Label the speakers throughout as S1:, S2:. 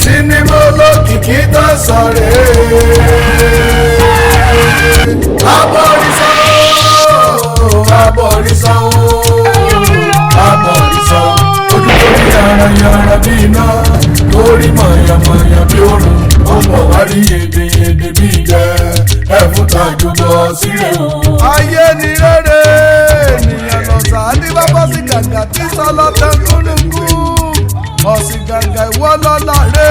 S1: Sinimá olókìkí tó sọ rèé. Abọ̀rìṣà o, abọ̀rìṣà o, abọ̀rìṣà o. Ojú tó ní yàrá yàrá bí iná, lórí mọ̀yàmọ̀yà bí òrùn, ó mọ̀ wá rí yèdèyèdè bí ìjẹ́, ẹ̀fún tàjọbọ̀ sílẹ̀ o.
S2: Ayé ni rere ènìyàn lọ́sà ní bábá sí gàgà tí sọlọ́tẹ̀ kúnnùkú ọ̀sìn gàgà ìwọ lọ́la rè,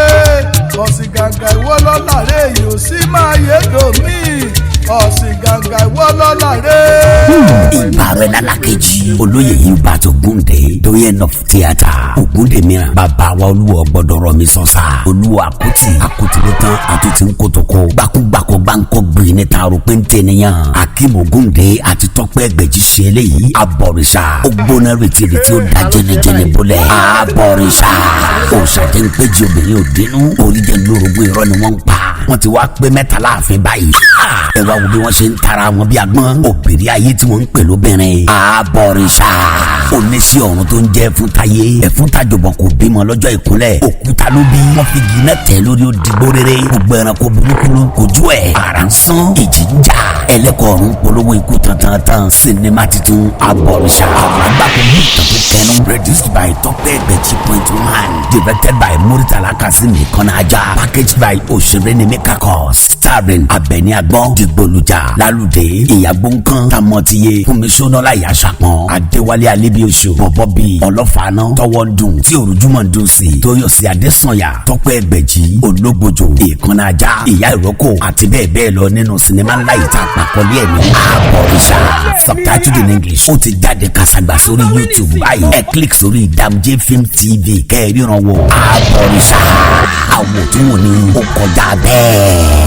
S2: ọ̀sìn gàgà ìwọ lọ́la rè, yóò sì máa yé dòmí, ọ̀sìn gàgà ìwọ lọ́la rè.
S3: Ìbàrẹ̀ lálákejì olóyè yìí bá tó gúnde doyen of theatre ògúndé mìíràn, bàbá wa olúwa gbọ́dọ̀ rọ mi sọ́sà, olúwa àkútì àkútì ló tán, àtúntì ń kótókó gbákúgbàkó gbáǹkó gbìn ní taaro pé ń tẹniyàn. Akeem Ògúndé àti Tọ́pẹ́ Ẹgbẹ̀jì ṣe eléyìí. Abọ̀rìṣà, ó gbóná rìtìrìtì, ó da jẹnẹjẹnẹ bólẹ̀. Abọ̀rìṣà, òòṣà jẹ́ ń péjì obìnrin òdínú oríjẹ lórogún, irọ́ ni wọ́n ń pa. Wọ́n ti wá pé mẹ́ta láàfin báyìí. Ẹ wá wo bí wọ́n ṣe ń tara wọn bí agbọ́n òbírí ayé tí wọ́n ń pè lóbìnrin. Abọ̀rìṣà, oníṣẹ́ ọ̀run tó ń jẹ́ fúntayé ẹ̀fúntajọ̀bọ̀ kò bímọ lọ́jọ́ ìkúnlẹ̀, òkúta ló bí. Wọ́n fi igi náà tẹ̀ lórí, òdìgbò rere. Gbogbo ẹranko burúkú ló ń kojú ẹ̀, ara ń sán, ìjì ń jà, ẹlẹ́kọ̀ọ́ ọ̀run polówó ikú tantantan. Sinimá titun Abọ̀rìṣà, àwọn agbáko ní ìtàn tó kẹnu. Produced by Tọ́pẹ́ Ẹgbẹ̀jì point one, directed by Muritala Kasim Ìkànnàjà, packaged by Òṣèré Kakos, starring Abẹ́ní Agbọ́n, Dìgbòlùjà, Lálùdé, Ìyàgbọ́nkan, Tamọ́tiyé, Fúnmiṣọ́nọ́lá, Ìyàṣàpọ̀n, Adéwálé Alébíoṣù, Bọ̀bọ̀ bíi Ọlọ́fààná, Tọwọ́ ń dùn tí òrùjúmọ̀ ń dùn sí, Tóyọ̀sí Adésànyà, Tọ́pẹ́ Ẹgbẹ̀jì, Ológbòjò, Ìkànnàjà, Ìyá Ìrókò àti bẹ́ẹ̀ bẹ́ẹ̀ lọ nínú sinimá ńlá yìí tá a pàkọ́lé ẹ̀ ní Abọ̀rìṣà, subtitled in English. Ó ti jáde kàṣàgbà sórí YouTube báyìí. Ẹ click sórí Damj Film TV kẹ́ẹ̀ríran wò. Abọ̀rìṣà, àwòtúnwò ni, ó kọjá bẹ́ẹ̀.